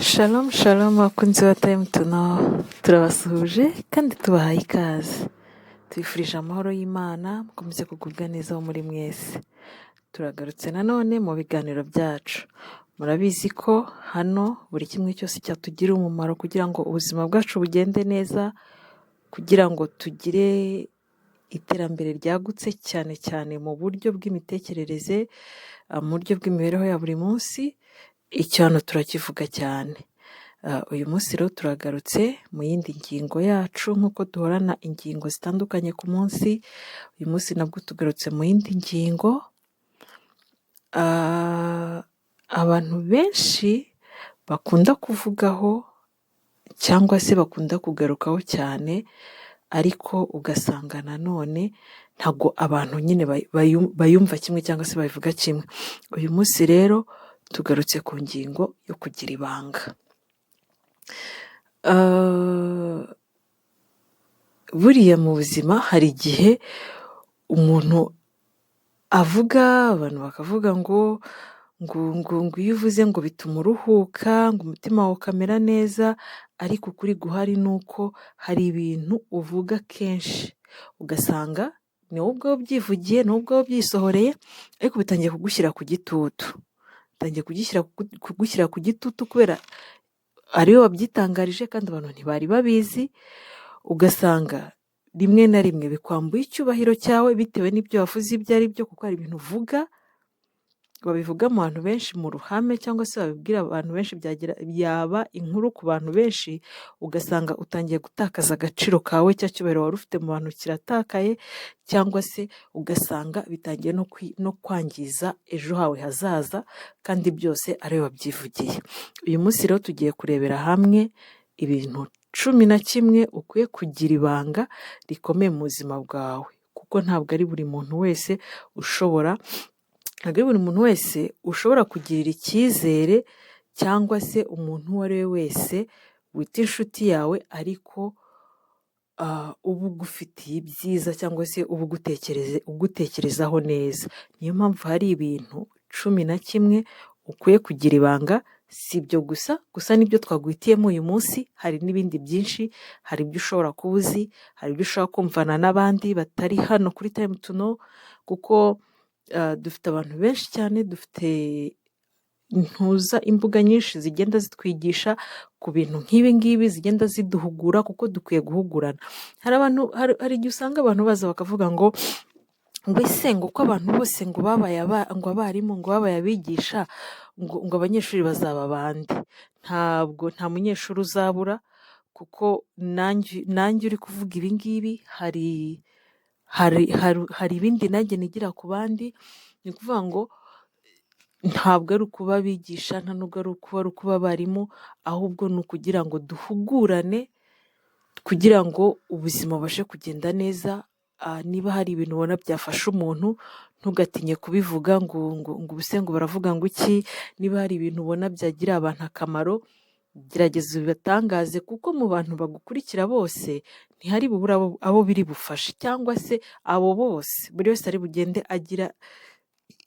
Shalom shalom bakunzi ba Time to Know, turabasuhuje kandi tubahaye ikaze. Tubifurije amahoro y'Imana, mukomeze kugubwa neza aho muri mwese. Turagarutse nanone mu biganiro byacu. Murabizi ko hano buri kimwe cyose cyatugirira umumaro kugira ngo ubuzima bwacu bugende neza, kugira ngo tugire iterambere ryagutse cyane cyane mu buryo bw'imitekerereze, mu buryo bw'imibereho ya buri munsi, icyo hano turakivuga cyane. Uyu munsi rero turagarutse mu yindi ngingo yacu nk'uko duhorana ingingo zitandukanye ku munsi, uyu munsi nabwo tugarutse mu yindi ngingo. Abantu benshi bakunda kuvugaho cyangwa se bakunda kugarukaho cyane, ariko ugasanga nanone ntabwo abantu nyine bayumva kimwe cyangwa se babivuga kimwe. Uyu munsi rero tugarutse ku ngingo yo kugira ibanga. Buriya mu buzima hari igihe umuntu avuga, abantu bakavuga ngo iyo uvuze ngo bituma uruhuka, ngo umutima wawe ukamera neza, ariko ukuri guhari ni uko hari ibintu uvuga kenshi ugasanga ni wowe ubwawe ubyivugiye, ni wowe ubwawe ubyisohoreye, ariko bitangiye kugushyira ku gitutu. Bitangiye kugushyira ku gitutu kubera ari wowe wabyitangarije kandi abantu ntibari babizi, ugasanga rimwe na rimwe bikwambuye icyubahiro cyawe bitewe n'ibyo wavuze ibyo ari byo, kuko hari ibintu uvuga babivuga mu bantu benshi mu ruhame cyangwa se babibwira abantu benshi byaba inkuru ku bantu benshi, ugasanga utangiye gutakaza agaciro kawe, cya cyubahiro wari ufite mu bantu kiratakaye, cyangwa se ugasanga bitangiye no kwangiza ejo hawe hazaza, kandi byose ari wowe wabyivugiye. Uyu munsi rero tugiye kurebera hamwe ibintu 11 ukwiye kugira ibanga rikomeye mu buzima bwawe, kuko ntabwo ari buri muntu wese ushobora, ntabwo ari buri muntu wese ushobora kugirira icyizere, cyangwa se umuntu uwo ari we wese wita inshuti yawe ariko uba ugufitiye ibyiza cyangwa se uba ugutekerezaho neza. Niyo mpamvu hari ibintu 11 ukwiye kugira ibanga. Si ibyo gusa, gusa nibyo twaguhitiyemo uyu munsi, hari n'ibindi byinshi, hari ibyo ushobora kuba uzi, hari ibyo ushobora kumvana n'abandi batari hano kuri Time to Know, kuko dufite abantu benshi cyane, dufite ntuza imbuga nyinshi zigenda zitwigisha ku bintu nk'ibi ngibi, zigenda ziduhugura, kuko dukwiye guhugurana. Hari abantu, hari igihe usanga abantu baza bakavuga ngo ese ngo uko abantu bose ngo babaye ngo abarimu, ngo babaye abigisha, ngo abanyeshuri bazaba bande? Ntabwo nta munyeshuri uzabura, kuko nanjye uri kuvuga ibi ngibi hari ibindi nanjye nigira ku bandi. Ni ukuvuga ngo ntabwo ari ukuba abigisha, nta nubwo ari ukuba abarimu, ahubwo ni ukugira ngo duhugurane kugira ngo ubuzima bubashe kugenda neza. Niba hari ibintu ubona byafasha umuntu, ntugatinye kubivuga ngo ubuse ngo baravuga ngo iki. Niba hari ibintu ubona byagirira abantu akamaro, gerageza ubibatangaze, kuko mu bantu bagukurikira bose ntihari bubure abo biri bufashe, cyangwa se abo bose buri wese ari bugende agira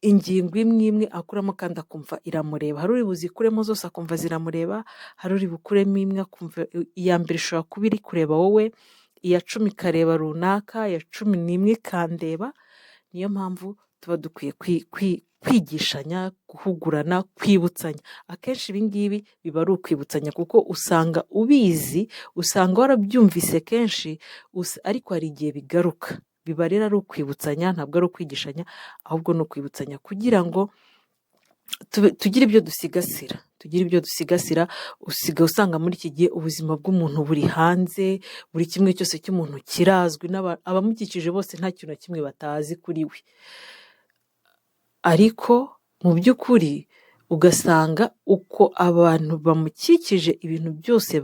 ingingo imwe imwe akuramo kandi akumva iramureba. Hari uri buzikuremo zose akumva ziramureba, hari uri bukuremo imwe akumva iya mbere ishobora kuba iri kureba wowe, iya 10 ikareba runaka, iya 11 ikandeba. Niyo mpamvu tuba dukwiye kwigishanya, guhugurana, kwibutsanya. Akenshi ibi ngibi biba ari ukwibutsanya, kuko usanga ubizi, usanga warabyumvise kenshi, ariko hari igihe bigaruka. Biba rero ari ukwibutsanya, ntabwo ari ukwigishanya, ahubwo ni ukwibutsanya kugira ngo tugire ibyo dusigasira, tugire ibyo dusigasira. Usigaye usanga muri iki gihe ubuzima bw'umuntu buri hanze, buri kimwe cyose cy'umuntu kirazwi, abamukikije bose nta kintu na kimwe batazi kuri we. Ariko mu by'ukuri ugasanga uko abantu bamukikije ibintu byose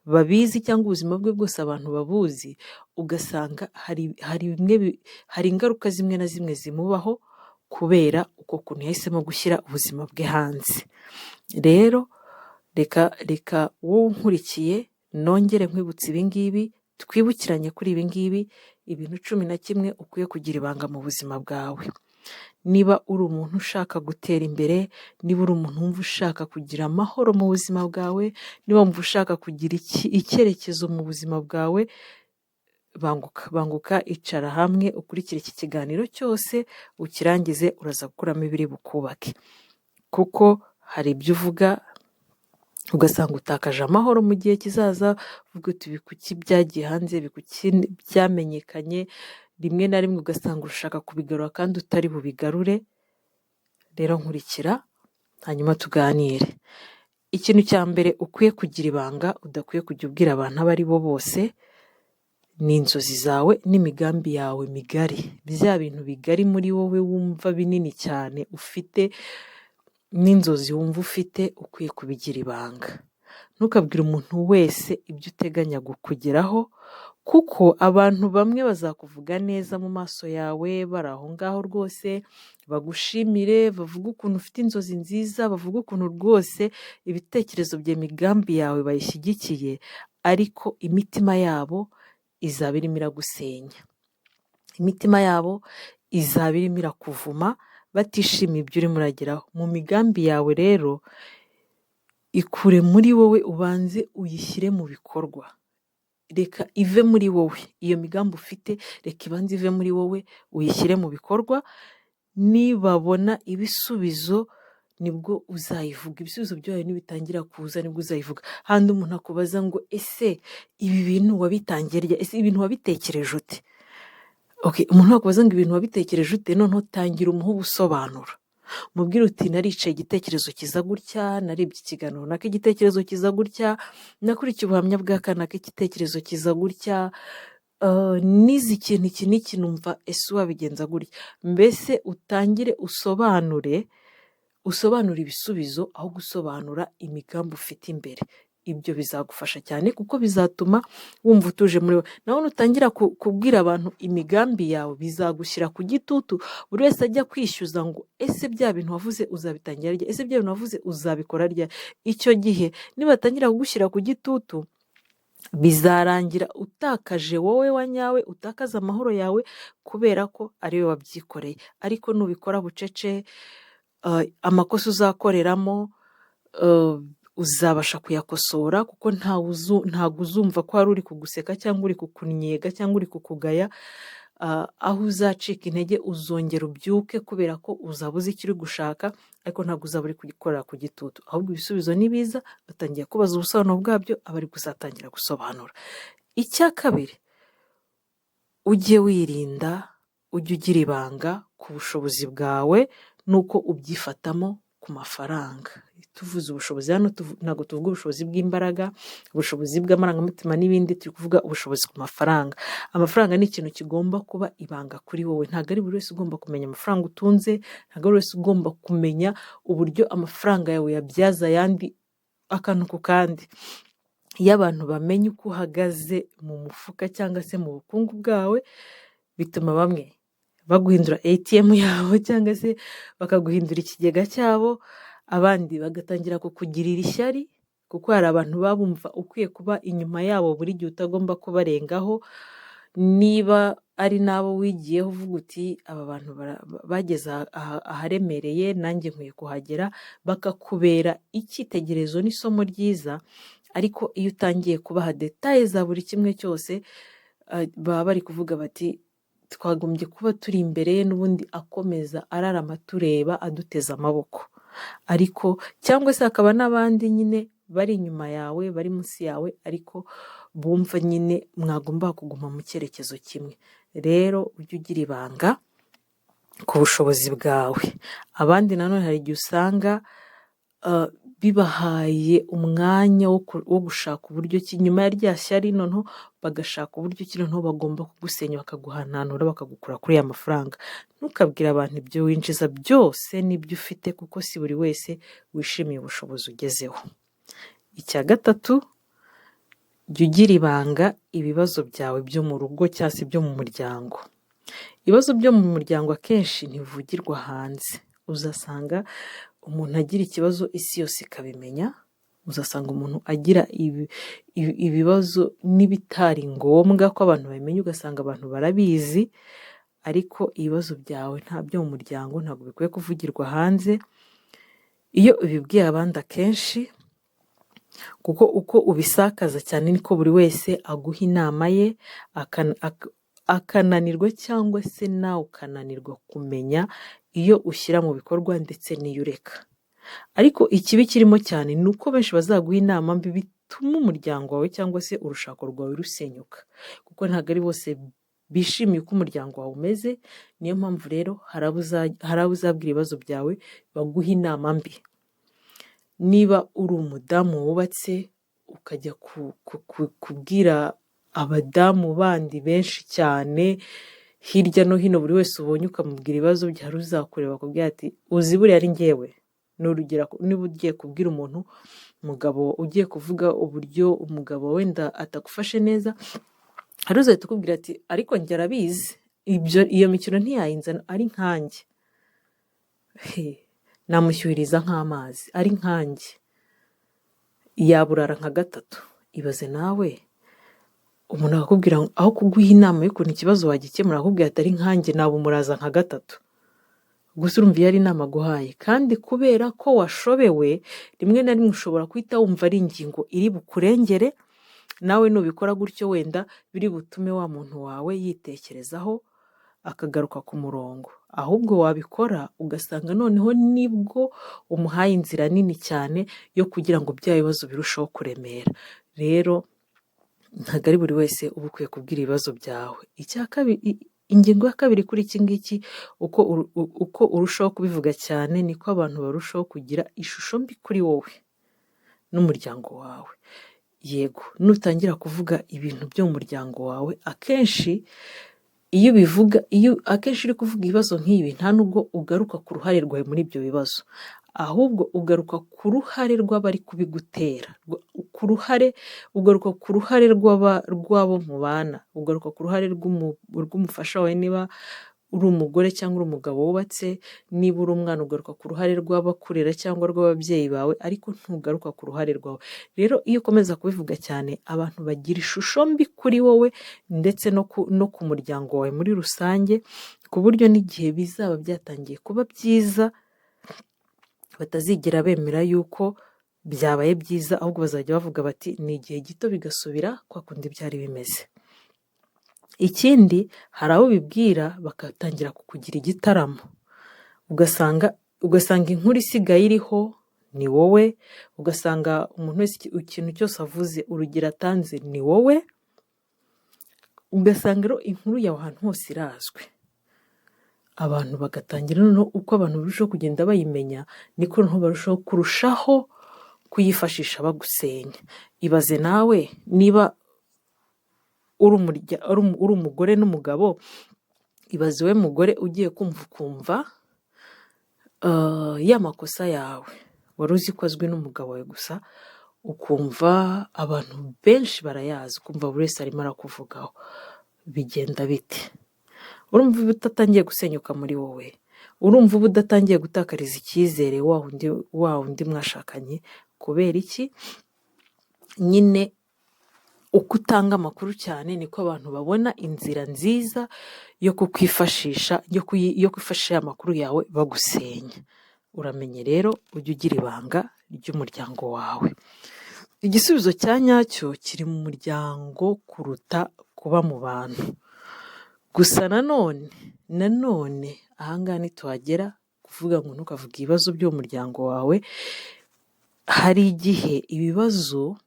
babizi, cyangwa ubuzima bwe bwose abantu babuzi, ugasanga hari ingaruka zimwe na zimwe zimubaho kubera uko kuntu yahisemo gushyira ubuzima bwe hanze. Rero reka wowe unkurikiye nongere nkwibutse ibi ngibi, twibukiranye kuri ibi ngibi, ibintu 11 ukwiye kugira ibanga mu buzima bwawe. Niba uri umuntu ushaka gutera imbere, niba uri umuntu wumva ushaka kugira amahoro mu buzima bwawe, niba wumva ushaka kugira icyerekezo mu buzima bwawe, banguka, banguka, icara hamwe ukurikire iki kiganiro cyose ukirangize, uraza gukuramo ibiri bukubake. Kuko hari ibyo uvuga ugasanga utakaje amahoro mu gihe kizaza, uvuga uti ibi kuki byagiye hanze, ibi kuki byamenyekanye, rimwe na rimwe ugasanga urashaka kubigarura kandi utari bubigarure. Rero nkurikira hanyuma tuganire. Ikintu cya mbere ukwiye kugira ibanga, udakwiye kujya ubwira abantu abo ari bo bose, ni inzozi zawe n'imigambi yawe migari. Bya bintu bigari muri wowe wumva binini cyane ufite n'inzozi wumva ufite, ukwiye kubigira ibanga. Ntukabwire umuntu wese ibyo uteganya kugeraho, kuko abantu bamwe bazakuvuga neza mu maso yawe, bari aho ngaho rwose, bagushimire, bavuge ukuntu ufite inzozi nziza, bavuge ukuntu rwose ibitekerezo bya imigambi yawe bayishyigikiye, ariko imitima yabo izaba irimo iragusenya. Imitima yabo izaba irimo irakuvuma, batishimiye ibyo urimo urageraho. Mu migambi yawe rero, ikure muri wowe ubanze uyishyire mu bikorwa. Reka ive muri wowe, iyo migambi ufite reka ibanze ive muri wowe uyishyire mu bikorwa, nibabona ibisubizo nibwo uzayivuga. Ibisubizo byayo nibitangira kuza nibwo uzayivuga. Handi umuntu akubaza ngo ese ibi bintu wabitangiye ryari? Ese ibintu wabitekereje ute? Okay, umuntu nakubaza ngo ibintu wabitekereje ute, noneho tangira umuhe ubusobanuro. Mubwire uti naricaye igitekerezo kiza gutya, narebye ikiganiro runaka igitekerezo kiza gutya, nakurikiye ubuhamya bwa kanaka igitekerezo kiza gutya, nize ikintu iki n'iki numva ese wabigenza gutya. Mbese utangire usobanure, usobanure ibisubizo aho gusobanura imigambi ufite imbere. Ibyo bizagufasha cyane kuko bizatuma wumva utuje muri wowe. Naho nutangira kubwira abantu imigambi yawe bizagushyira ku gitutu, buri wese ajya kwishyuza ngo ese bya bintu wavuze uzabitangira ryari? Ese bya bintu wavuze uzabikora ryari? Icyo gihe nibatangira kugushyira ku gitutu, bizarangira utakaje wowe wa nyawe, utakaze amahoro yawe kubera ko ari wowe wabyikoreye. Ariko nubikora bucece, amakosa uzakoreramo uzabasha kuyakosora, kuko ntabwo uzumva ko hari uri kuguseka cyangwa uri kukunnyega cyangwa uri kukugaya. Aho uzacika intege uzongera ubyuke kubera ko uzaba uzi icyo uri gushaka, ariko ntabwo uzaba uri kugikorera ku gitutu. Ahubwo ibisubizo nibiza, batangiye kubaza ubusobanuro bwabyo, aba aribwo uzatangira gusobanura. Icya kabiri, ujye wirinda, ujye ugira ibanga ku bushobozi bwawe n'uko ubyifatamo ku mafaranga. Tuvuze ubushobozi hano ntabwo tuvuga ubushobozi bw'imbaraga, ubushobozi bw'amarangamutima n'ibindi, turi kuvuga ubushobozi ku mafaranga. Amafaranga ni ikintu kigomba kuba ibanga kuri wowe. Ntabwo ari buri wese ugomba kumenya amafaranga utunze, ntabwo ari buri wese ugomba kumenya uburyo amafaranga yawe uyabyaza ayandi akantu ku kandi. Iyo abantu bamenya uko uhagaze mu mufuka cyangwa se mu bukungu bwawe, bituma bamwe baguhindura ATM yabo cyangwa se bakaguhindura ikigega cyabo, abandi bagatangira kukugirira ishyari, kuko hari abantu baba bumva ukwiye kuba inyuma yabo buri gihe utagomba kubarengaho. Niba ari n'abo wigiyeho uvuga uti aba bantu bageze aharemereye nanjye nkwiye kuhagera, bakakubera icyitegererezo n'isomo ryiza. Ariko iyo utangiye kubaha détails za buri kimwe cyose, baba bari kuvuga bati twagombye kuba turi imbere ye n'ubundi akomeza ararama tureba aduteze amaboko. Ariko cyangwa se hakaba n'abandi nyine bari inyuma yawe, bari munsi yawe, ariko bumva nyine mwagomba kuguma mu cyerekezo kimwe. Rero ujye ugira ibanga ku bushobozi bwawe. Abandi nanone hari igihe usanga bibahaye umwanya wo gushaka uburyo ki nyuma ya rya shyari noneho bagashaka uburyo ki noneho bagomba kugusenya, bakaguhananura, bakagukura kuri ya mafaranga. Ntukabwire abantu ibyo winjiza byose n'ibyo ufite, kuko si buri wese wishimiye ubushobozi ugezeho. Icya gatatu, jya ugira ibanga ibibazo byawe byo mu rugo cyangwa se byo mu muryango. Ibibazo byo mu muryango akenshi ntibivugirwa hanze. Uzasanga umuntu agira ikibazo isi yose ikabimenya, uzasanga umuntu agira ibibazo n'ibitari ngombwa ko abantu babimenya, ugasanga abantu barabizi. Ariko ibibazo byawe nta byo mu muryango ntabwo bikwiye kuvugirwa hanze. Iyo ubibwiye abandi akenshi, kuko uko ubisakaza cyane niko buri wese aguha inama ye, akananirwa cyangwa se nawe ukananirwa kumenya iyo ushyira mu bikorwa ndetse n'iyo ureka. Ariko ikibi kirimo cyane ni uko benshi bazaguha inama mbi bituma umuryango wawe cyangwa se urushako rwawe rusenyuka, kuko ntabwo ari bose bishimiye uko umuryango wawe umeze. Niyo mpamvu rero hari abo uzabwira ibibazo byawe baguha inama mbi. Niba uri umudamu wubatse ukajya kubwira abadamu bandi benshi cyane hirya no hino, buri wese ubonye ukamubwira ibibazo bye, hari uzakureba akubwira ati uzi buriya ari njyewe. Ni urugero, niba ugiye kubwira umuntu umugabo, ugiye kuvuga uburyo umugabo wenda atagufashe neza, hari uzahita ukubwira ati ariko njye arabizi, iyo mikino ntiyayinzana, ari nkanjye namushyuhiriza nk'amazi, ari nkanjye yaburara nka gatatu. Ibaze nawe umuntu akakubwira ngo aho kuguha inama y'ukuntu ikibazo wagikemura, akakubwira ati ari nkanjye nabumuraza nka gatatu. Gusa urumva iyo ari inama aguhaye, kandi kubera ko washobewe, rimwe na rimwe ushobora guhita wumva ari ingingo iri bukurengere, nawe nubikora gutyo wenda biri butume wa muntu wawe yitekerezaho akagaruka ku murongo. Ahubwo wabikora ugasanga noneho nibwo umuhaye inzira nini cyane yo kugira ngo bya bibazo birusheho kuremera. Rero ntabwo ari buri wese uba ukwiye kubwira ibibazo byawe. Ingingo ya kabiri kuri iki ngiki, uko urushaho kubivuga cyane niko abantu barushaho kugira ishusho mbi kuri wowe n'umuryango wawe. Yego, nutangira kuvuga ibintu byo mu muryango wawe, akenshi iyo ubivuga, iyo akenshi uri kuvuga ibibazo nk'ibi, nta nubwo ugaruka ku ruhare rwawe muri ibyo bibazo, ahubwo ugaruka ku ruhare rw'abari kubigutera, ugaruka ku ruhare rw'abo mubana, ugaruka ku ruhare rw'umufasha wawe niba uri umugore cyangwa uri umugabo wubatse, niba uri umwana ugaruka ku ruhare rw'abakurera cyangwa rw'ababyeyi bawe, ariko ntugaruka ku ruhare rwawe. Rero iyo ukomeza kubivuga cyane, abantu bagira ishusho mbi kuri wowe ndetse no ku muryango wawe muri rusange, ku buryo n'igihe bizaba byatangiye kuba byiza batazigera bemera yuko byabaye byiza, ahubwo bazajya bavuga bati ni igihe gito bigasubira kwa kundi byari bimeze. Ikindi, hari abo ubibwira bagatangira kukugira igitaramo, ugasanga inkuru isigaye iriho ni wowe, ugasanga umuntu wese ikintu cyose avuze, urugero atanze ni wowe, ugasanga rero inkuru yawe ahantu hose irazwi. Abantu bagatangira noneho uko abantu barushaho kugenda bayimenya, niko noneho barushaho kurushaho kuyifashisha bagusenya. Ibaze nawe niba uri umugore n'umugabo, ibaze wowe mugore ugiye kumva ukumva ya makosa yawe wari uzi ko azwi n'umugabo wawe gusa, ukumva abantu benshi barayazi, ukumva buri wese arimo arakuvugaho, bigenda bite? Urumva uba udatangiye gusenyuka muri wowe, urumva uba udatangiye gutakariza icyizere wa wundi mwashakanye. Kubera iki? Nyine uko utanga amakuru cyane niko abantu babona inzira nziza yo kukwifashisha, yo kwifashisha ya makuru yawe bagusenya. Uramenye rero ujye ugira ibanga ry'umuryango wawe. Igisubizo cya nyacyo kiri mu muryango kuruta kuba mu bantu. Gusa nanone aha ngaha ntituhagera kuvuga ngo ntukavuge ibibazo byo mu muryango wawe, hari igihe ibibazo,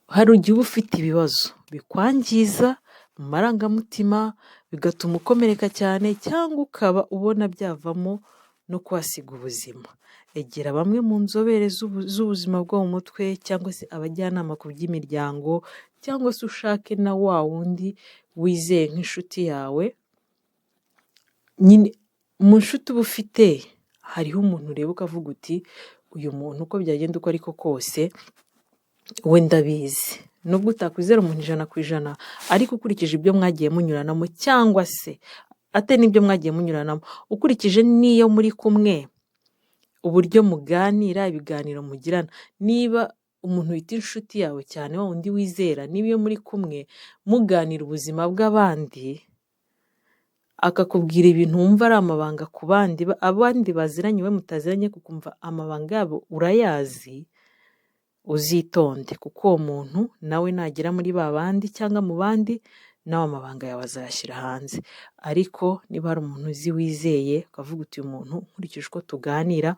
hari igihe uba ufite ibibazo bikwangiza mu marangamutima, bigatuma ukomereka cyane cyangwa ukaba ubona byavamo no kuhasiga ubuzima. Egera bamwe mu nzobere z'ubuzima bwo mu mutwe cyangwa se abajyanama ku by'imiryango, cyangwa se ushake na wa wundi wizeye nk'inshuti yawe. Nyine mu nshuti uba ufite hariho umuntu ureba ukavuga uti uyu muntu uko byagenda uko ariko kose we ndabizi. Nubwo utakwizera umuntu 100%, ariko ukurikije ibyo mwagiye munyuranamo cyangwa se ate n'ibyo mwagiye munyuranamo, ukurikije n'iyo muri kumwe, uburyo muganira, ibiganiro mugirana, niba umuntu wita inshuti yawe cyane wa wundi wizera, niba iyo muri kumwe muganira ubuzima bw'abandi, akakubwira ibintu wumva ari amabanga ku bandi, abandi baziranye we mutaziranye, ukumva amabanga yabo urayazi, uzitonde kuko uwo muntu nawe nagera muri ba bandi cyangwa mu bandi, nawe amabanga yawe azayashyira hanze. Ariko niba hari umuntu uzi wizeye, ukavuga uti uyu muntu nkurikije uko tuganira,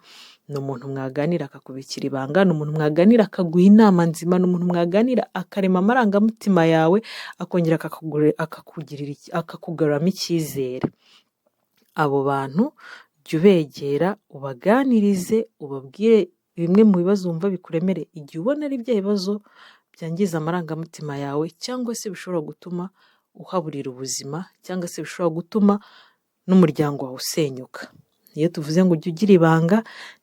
ni umuntu mwaganira akakubikira ibanga, ni umuntu mwaganira akaguha inama nzima, ni umuntu mwaganira akarema amarangamutima yawe, akongera akakugaruramo icyizere. Abo bantu jya ubegera, ubaganirize, ubabwire bimwe mu bibazo wumva bikuremereye, igihe ubona ari bya bibazo byangiza amarangamutima yawe cyangwa se bishobora gutuma uhaburira ubuzima cyangwa se bishobora gutuma n'umuryango wawe usenyuka. Iyo tuvuze ngo ujye ugira ibanga,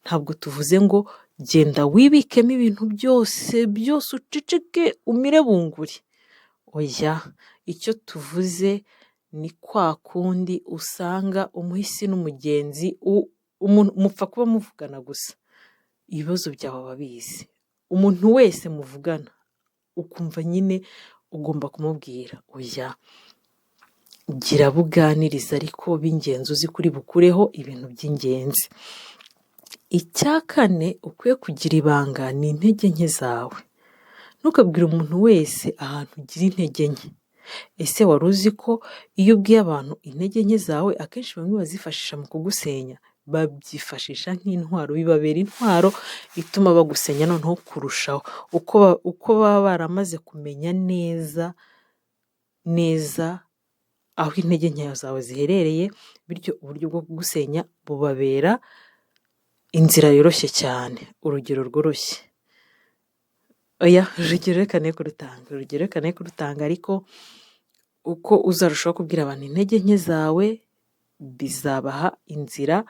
ntabwo tuvuze ngo genda wibikemo ibintu byose byose uceceke umire bunguri. Oya, icyo tuvuze ni kwa kundi usanga umuhisi n'umugenzi, mupfa kuba muvugana gusa, ibibazo byawe aba abizi. Umuntu wese muvugana ukumva nyine ugomba kumubwira. Oya, gira abo uganiriza ariko b'ingenzi uzi ko uri bukureho ibintu by'ingenzi. Icya kane ukwiye kugira ibanga ni intege nke zawe. Ntukabwire umuntu wese ahantu ugira intege nke. Ese wari uzi ko iyo ubwiye abantu intege nke zawe, akenshi bamwe bazifashisha mu kugusenya? Babyifashisha nk'intwaro, bibabera intwaro ituma bagusenya noneho kurushaho. Uko baba baramaze kumenya neza neza aho intege nke zawe ziherereye, bityo uburyo bwo kugusenya bubabera inzira yoroshye cyane. Urugero rworoshye, oya, urugero reka ne kurutanga, urugero reka ne kurutanga, ariko uko uzarushaho kubwira abantu intege nke zawe, bizabaha inzira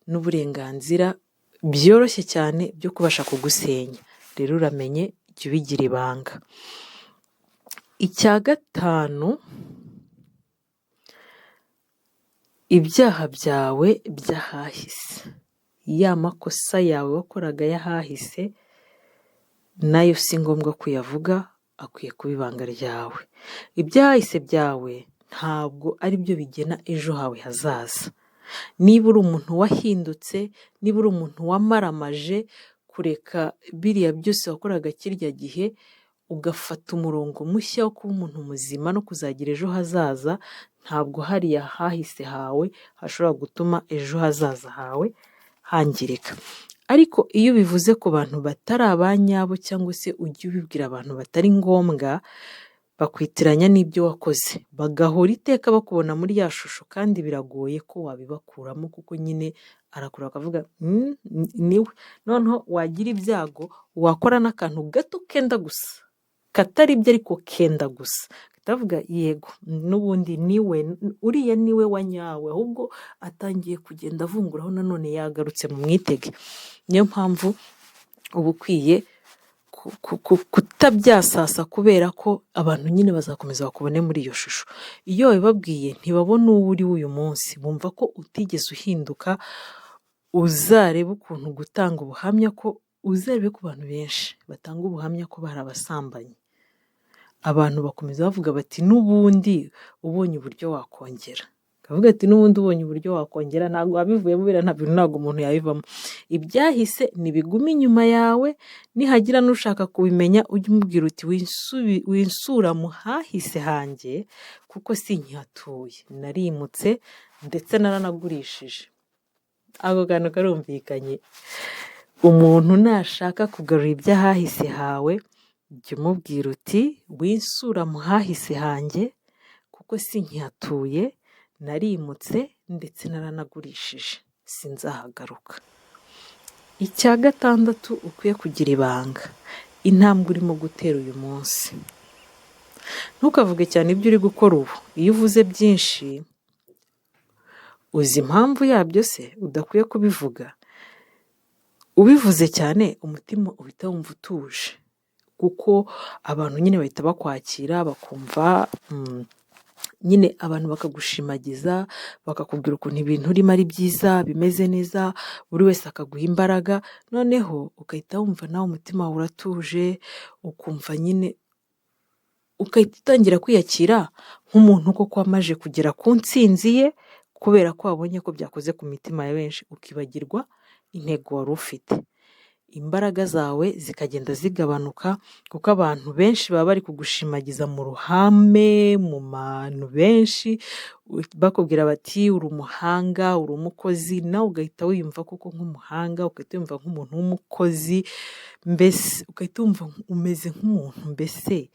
n'uburenganzira byoroshye cyane byo kubasha kugusenya. Rero uramenye jya ubigira ibanga. Icya gatanu, ibyaha byawe by'ahahise. Ya makosa yawe wakoraga y'ahahise, nayo si ngombwa kuyavuga, akwiye kuba ibanga ryawe. Ibyahise byawe ntabwo ari byo bigena ejo hawe hazaza. Niba uri umuntu wahindutse, niba uri umuntu wamaramaje kureka biriya byose wakoraga kirya gihe, ugafata umurongo mushya wo kuba umuntu muzima no kuzagira ejo hazaza, ntabwo hariya hahise hawe hashobora gutuma ejo hazaza hawe hangirika. Ariko iyo ubivuze ku bantu batari abanyabo cyangwa se ujya ubibwira abantu batari ngombwa, bakwitiranya n'ibyo wakoze, bagahora iteka bakubona muri ya shusho kandi biragoye ko wabibakuramo kuko nyine arakureba akavuga niwe. Noneho wagira ibyago wakora n'akantu gato kenda gusa, katari byo ariko kenda gusa, bagahita bavuga yego n'ubundi niwe, uriya niwe wa nyawe, ahubwo atangiye kugenda avunguraho nanone yagarutse mu mwitege. Niyo mpamvu uba ukwiye kutabyasasa kubera ko abantu nyine bazakomeza bakubone muri iyo shusho. Iyo wabibabwiye ntibabona uwo uri we uyu munsi, bumva ko utigeze uhinduka, uzarebe ukuntu gutanga ubuhamya ko, uzarebe ku bantu benshi batanga ubuhamya ko bari abasambanyi. Abantu bakomeza bavuga bati n'ubundi ubonye uburyo wakongera. Bakavuga ati n'ubundi ubonye uburyo wakongera, ntabwo wabivuyemo biriya bintu ntabwo umuntu yabivamo. Ibyahise nibigume inyuma yawe, nihagira n'ushaka kubimenya ujye umubwira uti winsura mu hahise hanjye kuko sinkihatuye, narimutse ndetse naranagurishije. Ako kantu karumvikanye. Umuntu nashaka kugarura iby'ahahise hawe, jya umubwira uti winsura mu hahise hanjye kuko sinkihatuye, narimutse ndetse naranagurishije, sinzahagaruka. Icya gatandatu ukwiye kugira ibanga, intambwe urimo gutera uyu munsi. Ntukavuge cyane ibyo uri gukora ubu, iyo uvuze byinshi uzi impamvu yabyo se udakwiye kubivuga? Ubivuze cyane umutima uhita wumva utuje kuko abantu nyine bahita bakwakira bakumva nyine abantu bakagushimagiza, bakakubwira ukuntu ibintu urimo ari byiza, bimeze neza, buri wese akaguha imbaraga, noneho ugahita wumva nawe umutima wawe uratuje, ukumva nyine ugahita utangira kwiyakira nk'umuntu nk'umuntu koko wamaze kugera ku ntsinzi ye, kubera ko wabonye ko byakoze ku mitima ya benshi, ukibagirwa intego wari ufite. Imbaraga zawe zikagenda zigabanuka kuko abantu benshi baba bari kugushimagiza mu ruhame, mu bantu benshi, bakubwira bati uri umuhanga, uri umukozi, nawe ugahita wiyumva koko nk'umuhanga, ugahita wiyumva nk'umuntu w'umukozi, mbese ugahita wumva umeze nk'umuntu mbese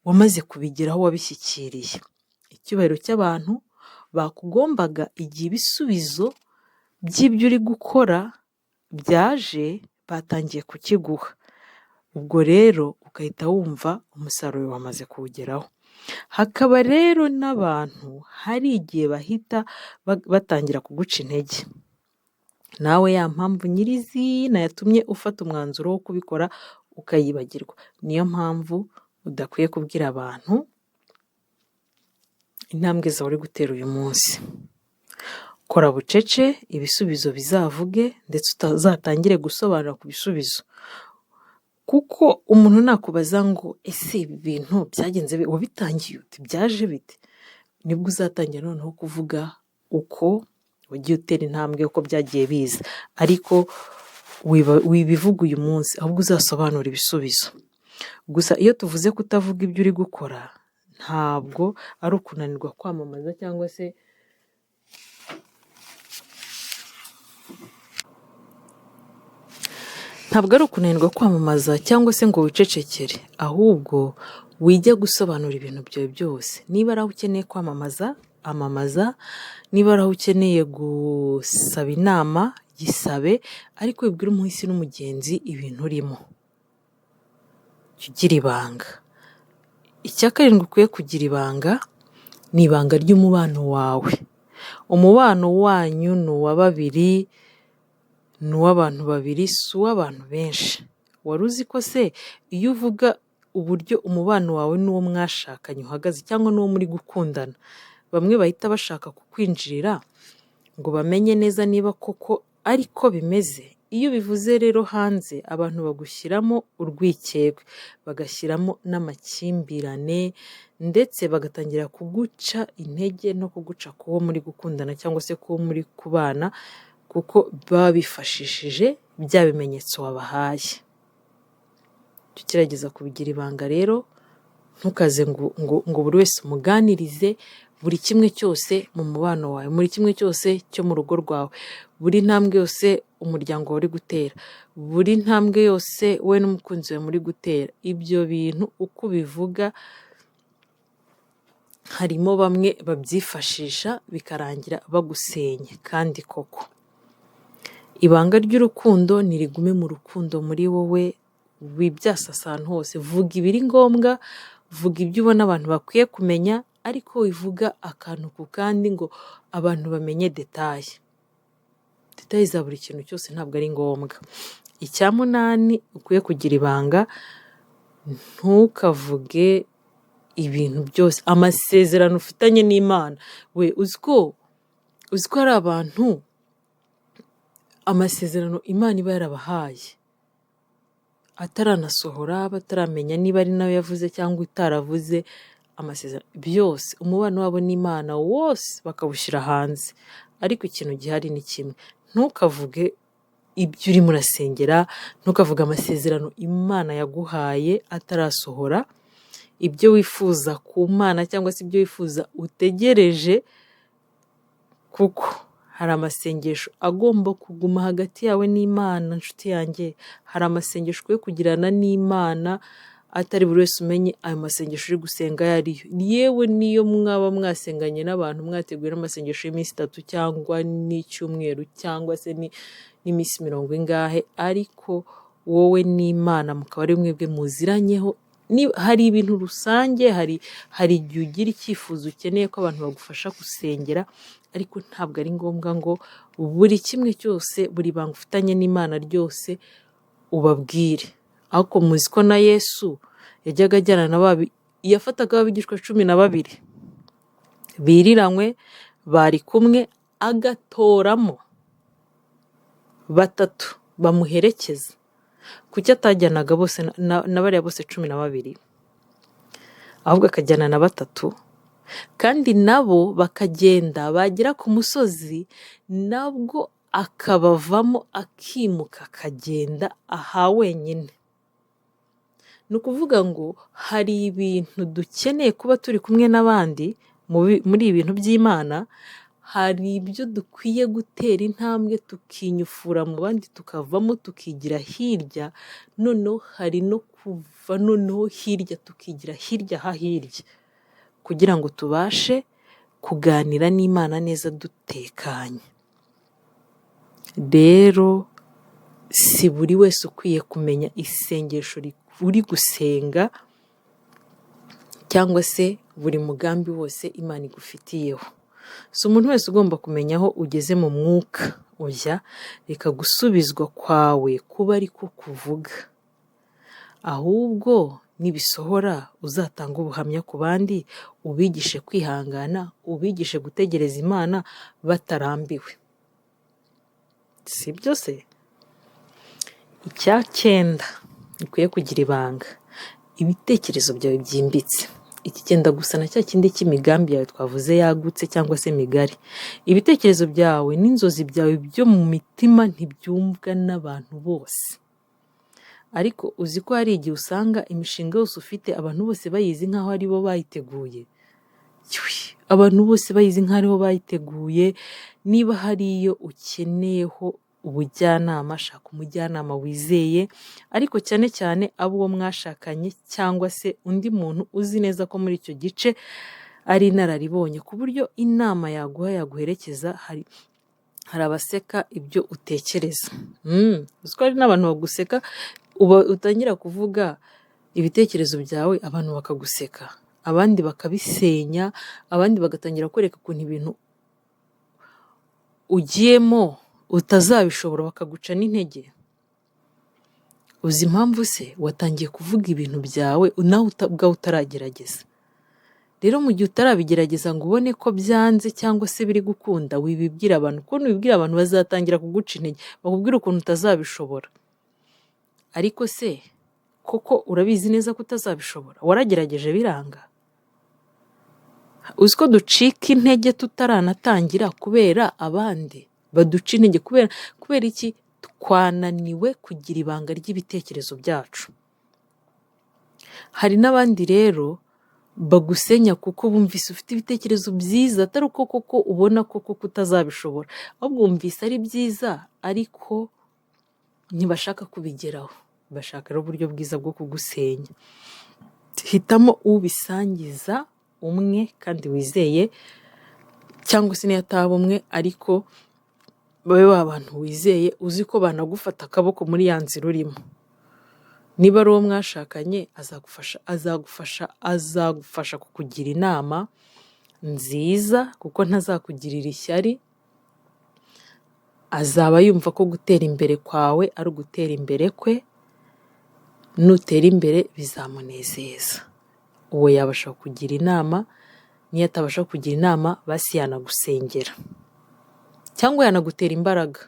wamaze kubigeraho, wabishyikiriye. Icyubahiro cy'abantu bakugombaga igihe ibisubizo by'ibyo uri gukora byaje, batangiye kukiguha. Ubwo rero ugahita wumva umusaruro wamaze kuwugeraho. Hakaba rero n'abantu hari igihe bahita batangira kuguca intege. Nawe ya mpamvu nyirizina yatumye ufata umwanzuro wo kubikora ukayibagirwa. Niyo mpamvu udakwiye kubwira abantu intambwe zawe uri gutera uyu munsi. Kora bucece, ibisubizo bizavuge, ndetse utazatangire gusobanura ku bisubizo. Kuko umuntu nakubaza ngo ese ibi bintu byagenze wabitangiye ute, byaje bite? Nibwo uzatangira noneho kuvuga uko wagiye utera intambwe, uko byagiye biza. Ariko wibivuga uyu munsi, ahubwo uzasobanura ibisubizo. Gusa iyo tuvuze kutavuga ibyo uri gukora, ntabwo ari ukunanirwa kwamamaza cyangwa se ntabwo ari ukunanirwa kwamamaza cyangwa se ngo wicecekere, ahubwo wijya gusobanura ibintu byawe byose. Niba ari aho ukeneye kwamamaza, amamaza, niba ari aho ukeneye gusaba inama, gisabe, ariko wibwire umuhisi n'umugenzi ibintu urimo. Jya ugira ibanga. Icya karindwi ukwiye kugira ibanga, ni ibanga ry'umubano wawe. Umubano wanyu ni uwa babiri, ni uw'abantu babiri, si uw'abantu benshi. Wari uzi ko se iyo uvuga uburyo umubano wawe n'uwo mwashakanye uhagaze cyangwa n'uwo muri gukundana, bamwe bahita bashaka kukwinjirira ngo bamenye neza niba koko ariko bimeze. Iyo ubivuze rero hanze, abantu bagushyiramo urwikekwe, bagashyiramo n'amakimbirane, ndetse bagatangira kuguca intege no kuguca k'uwo muri gukundana cyangwa se k'uwo muri kubana, kuko baba bifashishije bya bimenyetso wabahaye. Jya ugerageza kubigira ibanga rero, ntukaze ngo buri wese umuganirize buri kimwe cyose mu mubano wawe, buri kimwe cyose cyo mu rugo rwawe, buri ntambwe yose umuryango wawe uri gutera, buri ntambwe yose wowe n'umukunzi wawe muri gutera. Ibyo bintu uko ubivuga, harimo bamwe babyifashisha bikarangira bagusenya kandi koko. Ibanga ry'urukundo nirigume mu rukundo muri wowe, wibyasasa ahantu hose, vuga ibiri ngombwa, vuga ibyo ubona abantu bakwiye kumenya, ariko wivuga akantu ku kandi ngo abantu bamenye detaye. Detaye za buri kintu cyose ntabwo ari ngombwa. Icya munani ukwiye kugira ibanga, ntukavuge ibintu byose, amasezerano ufitanye n'Imana. We uzi ko hari abantu amasezerano Imana iba yarabahaye ataranasohora, bataramenya niba ari nayo yavuze cyangwa itaravuze, amasezerano byose, umubano wabo n'Imana wose bakawushyira hanze. Ariko ikintu gihari ni kimwe, ntukavuge ibyo urimo urasengera, ntukavuge amasezerano Imana yaguhaye atarasohora, ibyo wifuza ku Mana cyangwa se ibyo wifuza utegereje, kuko hari amasengesho agomba kuguma hagati yawe n'Imana. Nshuti yanjye, hari amasengesho ukwiye kugirana n'Imana atari buri wese umenye ayo masengesho uri gusenga ayo ariyo. Yewe niyo mwaba mwasenganye n'abantu mwateguye n'amasengesho y'iminsi 3 cyangwa n'icyumweru cyangwa se n'iminsi 70 ingahe, ariko wowe n'Imana mukaba ari mwebwe muziranyeho. Hari ibintu rusange, hari igihe ugira icyifuzo ukeneye ko abantu bagufasha gusengera, ariko ntabwo ari ngombwa ngo buri kimwe cyose, buri banga ufitanye n'Imana ryose ubabwire. Ariko muzi ko na Yesu yajyaga ajyana na yafataga abigishwa 12 biriranywe, bari kumwe, agatoramo 3 bamuherekeza. Kuki atajyanaga bose na bariya bose 12, ahubwo akajyana na 3? Kandi nabo bakagenda, bagera ku musozi nabwo akabavamo akimuka akagenda aha wenyine. Ni ukuvuga ngo hari ibintu dukeneye kuba turi kumwe n'abandi muri ibi bintu by'Imana, hari ibyo dukwiye gutera intambwe tukinyufura mu bandi tukavamo tukigira hirya, noneho hari no kuva noneho hirya tukigira hirya ha hirya, kugira ngo tubashe kuganira n'Imana neza dutekanye. Rero si buri wese ukwiye kumenya isengesho uri gusenga cyangwa se buri mugambi wose Imana igufitiyeho. Si umuntu wese ugomba kumenya aho ugeze mu mwuka, oya, reka gusubizwa kwawe kuba ariko kuvuga. Ahubwo nibisohora uzatange ubuhamya ku bandi, ubigishe kwihangana, ubigishe gutegereza Imana batarambiwe. Si byo se? Icya cyenda ukwiye kugira ibanga, ibitekerezo byawe byimbitse. Iki cyenda gusa na cya kindi cy'imigambi yawe twavuze yagutse cyangwa se migari. Ibitekerezo byawe n'inzozi byawe byo mu mitima ntibyumvwa n'abantu bose. Ariko uzi ko hari igihe usanga imishinga yose ufite abantu bose bayizi nk'aho ari bo bayiteguye? Abantu bose bayizi nk'aho aribo bayiteguye, niba hari iyo ukeneyeho ubujyanama, shaka umujyanama wizeye, ariko cyane cyane abo uwo mwashakanye cyangwa se undi muntu uzi neza ko muri icyo gice ari inararibonye, ku buryo inama yaguha yaguherekeza. Hari abaseka ibyo utekereza. Uzi ko hari n'abantu baguseka, utangira kuvuga ibitekerezo byawe abantu bakaguseka, abandi bakabisenya, abandi bagatangira kwereka ukuntu ibintu ugiyemo utazabishobora, bakaguca n'intege. Uzi impamvu se? Watangiye kuvuga ibintu byawe nawe ubwawe utaragerageza. Rero mu gihe utarabigerageza ngo ubone ko byanze cyangwa se biri gukunda, wibibwira abantu, kuko nubibwira abantu bazatangira kuguca intege, bakubwira ukuntu utazabishobora. Ariko se koko urabizi neza ko utazabishobora? Waragerageje biranga? Uzi ko ducika intege tutaranatangira kubera abandi baduca intege, kubera iki? Twananiwe kugira ibanga ry'ibitekerezo byacu. Hari n'abandi rero bagusenya kuko bumvise ufite ibitekerezo byiza, atari uko koko ubona koko utazabishobora, ahubwo wumvise ari byiza ariko ntibashaka kubigeraho, bashaka rero uburyo bwiza bwo kugusenya. Hitamo ubisangiza umwe kandi wizeye, cyangwa se niyo ataba umwe ariko babe ba bantu wizeye, uzi ko banagufata akaboko muri ya nzira urimo. Niba ari uwo mwashakanye azagufasha kukugira inama nziza, kuko ntazakugirira ishyari, azaba yumva ko gutera imbere kwawe ari ugutera imbere kwe, nutera imbere bizamunezeza. Uwo yabasha kukugira inama, niyo atabasha kukugira inama basi yanagusengera cyangwa yanagutera imbaraga.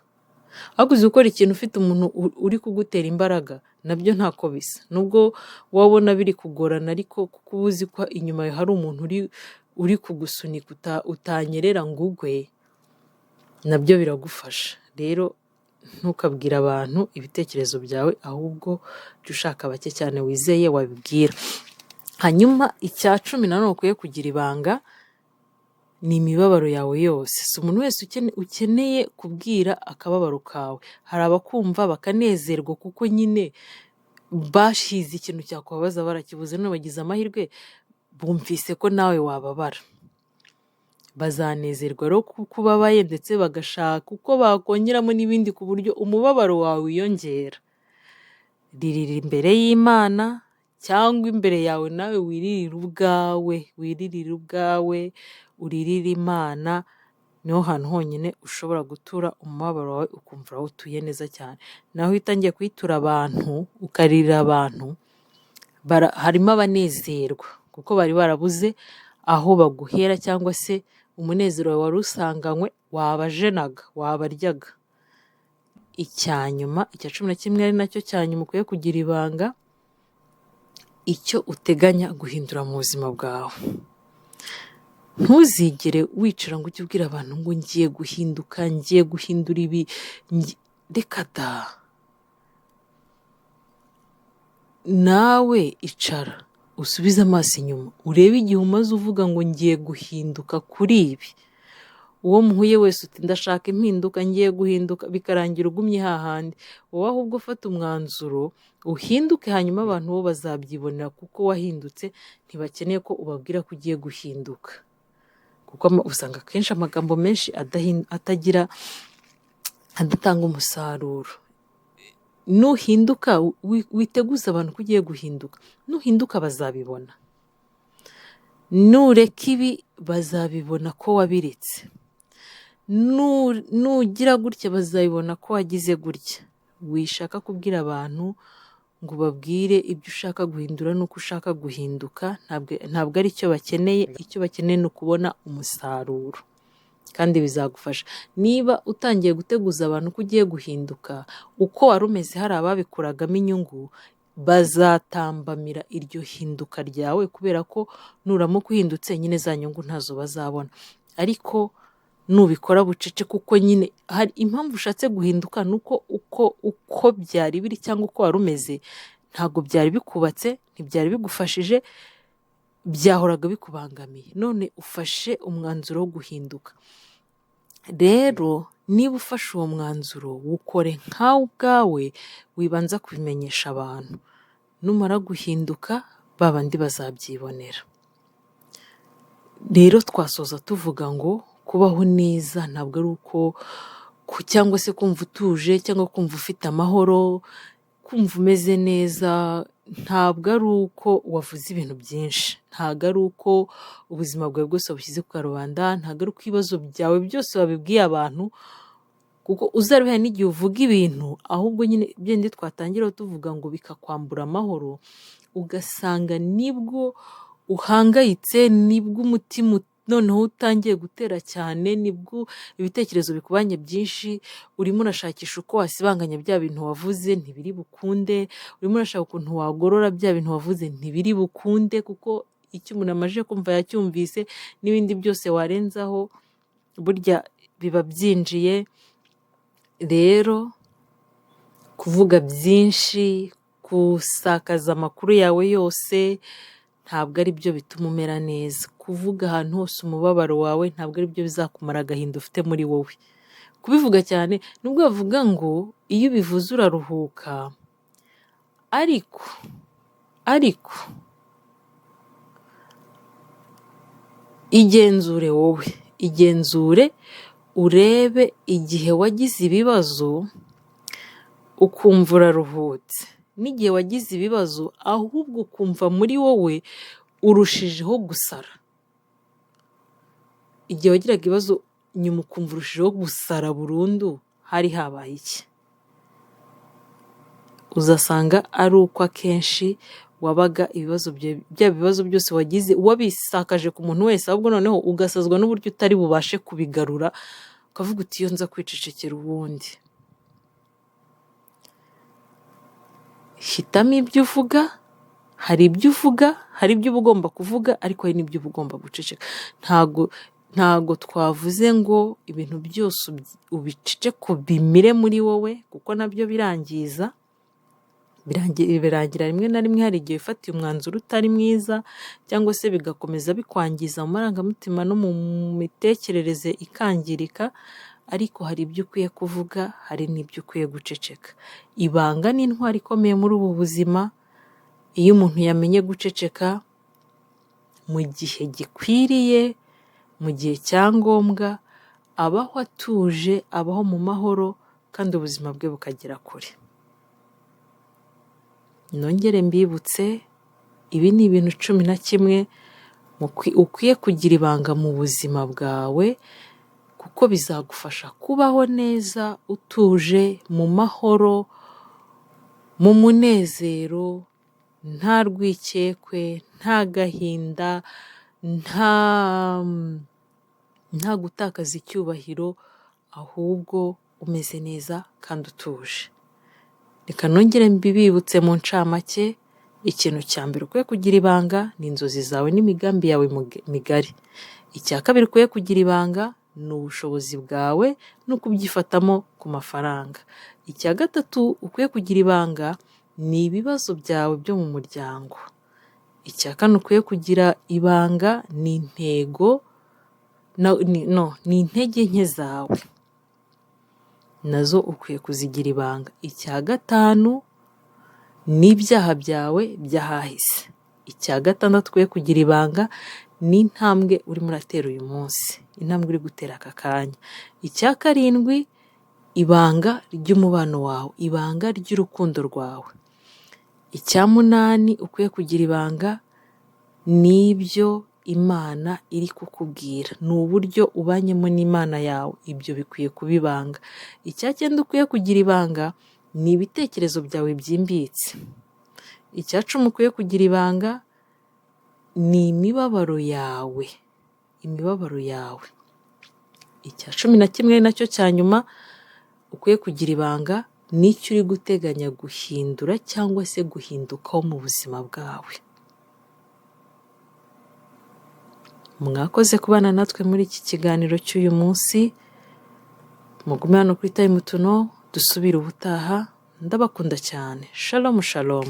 Ariko uzi gukora ikintu ufite umuntu uri kugutera imbaraga, nabyo ntako bisa. Nubwo wabona biri kugorana, ariko kuko uba uzi ko inyuma hari umuntu uri kugusunika utanyerera ngo ugwe, nabyo biragufasha. Rero ntukabwire abantu ibitekerezo byawe, ahubwo jya ushaka bake cyane wizeye wabibwira. Hanyuma icya 10 nanone ukwiye kugira ibanga ni imibabaro yawe yose. Si umuntu wese ukeneye kubwira akababaro kawe. Hari abakumva bakanezerwa kuko nyine bashize ikintu cyakubabaza barakibuze, none bagize amahirwe bumvise ko nawe wababara. Bazanezerwa rero kuko ubabaye, ndetse bagashaka uko bakongeramo n'ibindi ku buryo umubabaro wawe wiyongera. Ririra imbere y'Imana cyangwa imbere yawe nawe wiririre ubwawe, wiririre ubwawe, uririre Imana, niho hantu honyine ushobora gutura umubabaro wawe ukumva urawutuye neza cyane. Naho iyo utangiye kuyitura abantu, ukaririra abantu, harimo abanezerwa kuko bari barabuze aho baguhera, cyangwa se umunezero wawe wari usanganywe wabajenaga, wabaryaga. Icya nyuma, icya 11 ari nacyo cya nyuma ukwiye kugira ibanga, icyo uteganya guhindura mu buzima bwawe. Ntuzigere wicara ngo ujye ubwira abantu ngo ngiye guhinduka, ngiye guhindura ibi, reka da. Nawe icara usubize amaso inyuma, urebe igihe umaze uvuga ngo ngiye guhinduka kuri ibi. Uwo muhuye wese uti ndashaka impinduka, ngiye guhinduka, bikarangira ugumye hahandi. Wowe ahubwo ufata umwanzuro uhinduke, hanyuma abantu bo bazabyibonera kuko wahindutse, ntibakeneye ko ubabwira ko ugiye guhinduka. Kuko usanga akenshi amagambo menshi atagira, adatanga umusaruro. Nuhinduka witeguze abantu ko ugiye guhinduka, nuhinduka bazabibona. Nureka ibi bazabibona ko wabiretse. Nugira gutya bazabibona ko wagize gutya. Wishaka kubwira abantu ngo ubabwire ibyo ushaka guhindura n'uko ushaka guhinduka, ntabwo ari cyo bakeneye. Icyo bakeneye ni ukubona umusaruro, kandi bizagufasha. Niba utangiye guteguza abantu ko ugiye guhinduka, uko wari umeze hari ababikuragamo inyungu, bazatambamira iryo hinduka ryawe, kubera ko nuramuka uhindutse nyine za nyungu ntazo bazabona. Ariko nubikora bucece, kuko nyine hari impamvu ushatse guhinduka, ni uko uko byari biri cyangwa uko wari umeze ntabwo byari bikubatse, ntibyari bigufashije, byahoraga bikubangamiye. None ufashe umwanzuro wo guhinduka. Rero niba ufashe uwo mwanzuro, wukore nkawe ubwawe, wibanza kubimenyesha abantu. Numara guhinduka, ba bandi bazabyibonera. Rero twasoza tuvuga ngo kubaho neza ntabwo ari uko cyangwa se kumva utuje cyangwa kumva ufite amahoro, kumva umeze neza, ntabwo ari uko wavuze ibintu byinshi, ntabwo ari uko ubuzima bwawe bwose wabushyize ku karubanda, ntabwo ari uko ibibazo byawe byose wabibwiye abantu, kuko uzarebe n'igihe uvuga ibintu ahubwo nyine bya twatangira tuvuga ngo bikakwambura amahoro, ugasanga nibwo uhangayitse, nibwo umutima noneho utangiye gutera cyane, nibwo ibitekerezo bikubanye byinshi, urimo urashakisha uko wasibanganya bya bintu wavuze ntibiri bukunde, urimo urashaka ukuntu wagorora bya bintu wavuze ntibiri bukunde, kuko icyo umuntu amaze kumva yacyumvise, n'ibindi byose warenzaho burya biba byinjiye. Rero kuvuga byinshi, gusakaza amakuru yawe yose, ntabwo ari byo bituma umera neza. Kuvuga ahantu hose umubabaro wawe ntabwo ari byo bizakumara agahinda ufite muri wowe. Kubivuga cyane, nubwo bavuga ngo iyo ubivuze uraruhuka, ariko igenzure wowe, igenzure urebe igihe wagize ibibazo ukumva uraruhutse, n'igihe wagize ibibazo ahubwo ukumva muri wowe urushijeho gusara. Igihe wagiraga ibibazo nyuma ukumva urushijeho gusara burundu, hari habaye iki? Uzasanga ari uko akenshi wabaga ibibazo bya bibazo byose wagize wabisakaje ku muntu wese, ahubwo noneho ugasazwa n'uburyo utari bubashe kubigarura, ukavuga uti iyo nza kwicecekera ubundi. Hitamo ibyo uvuga, hari ibyo uvuga, hari ibyo uba ugomba kuvuga, ariko hari n'ibyo uba ugomba guceceka. Ntago twavuze ngo ibintu byose ubiceceke ubimire muri wowe, kuko nabyo birangiza, birangira rimwe na rimwe hari igihe wifatiye umwanzuro utari mwiza, cyangwa se bigakomeza bikwangiza mu marangamutima no mu mitekerereze ikangirika, ariko hari ibyo ukwiye kuvuga, hari n'ibyo ukwiye guceceka. Ibanga ni intwaro ikomeye muri ubu buzima, iyo umuntu yamenye guceceka mu gihe gikwiriye, mu gihe cya ngombwa, abaho atuje, abaho mu mahoro, kandi ubuzima bwe bukagera kure. Nongere mbibutse, ibi ni ibintu 11 ukwiye kugira ibanga mu buzima bwawe, kuko bizagufasha kubaho neza, utuje, mu mahoro, mu munezero, nta rwikekwe, nta gahinda, nta gutakaza icyubahiro, ahubwo umeze neza kandi utuje. Reka nongere mbibibutse mu ncamake, ikintu cya mbere ukwiye kugira ibanga ni inzozi zawe n'imigambi yawe migari. Icya kabiri ukwiye kugira ibanga ni ubushobozi bwawe no kubyifatamo ku mafaranga. Icya gatatu ukwiye kugira ibanga ni ibibazo byawe byo mu muryango. Icya kane ukwiye kugira ibanga ni intego, no, ni intege nke zawe, nazo ukwiye kuzigira ibanga. Icya gatanu ni ibyaha byawe by'ahahise. Icya gatandatu ukwiye kugira ibanga ni intambwe urimo uratera uyu munsi, intambwe uri gutera aka kanya. Icya karindwi, ibanga ry'umubano wawe, ibanga ry'urukundo rwawe. Icya munani ukwiye kugira ibanga ni ibyo Imana iri kukubwira, ni uburyo ubanyemo n'Imana yawe, ibyo bikwiye kuba ibanga. Icya cyenda ukwiye kugira ibanga ni ibitekerezo byawe byimbitse. Icya 10 ukwiye kugira ibanga ni imibabaro yawe, imibabaro yawe. Icya 11 nacyo cya nyuma ukwiye kugira ibanga ni icyo uri guteganya guhindura cyangwa se guhindukaho mu buzima bwawe. Mwakoze kubana natwe muri iki kiganiro cy'uyu munsi, mugume hano kuri Time to Know, dusubire ubutaha, ndabakunda cyane. Shalom shalom.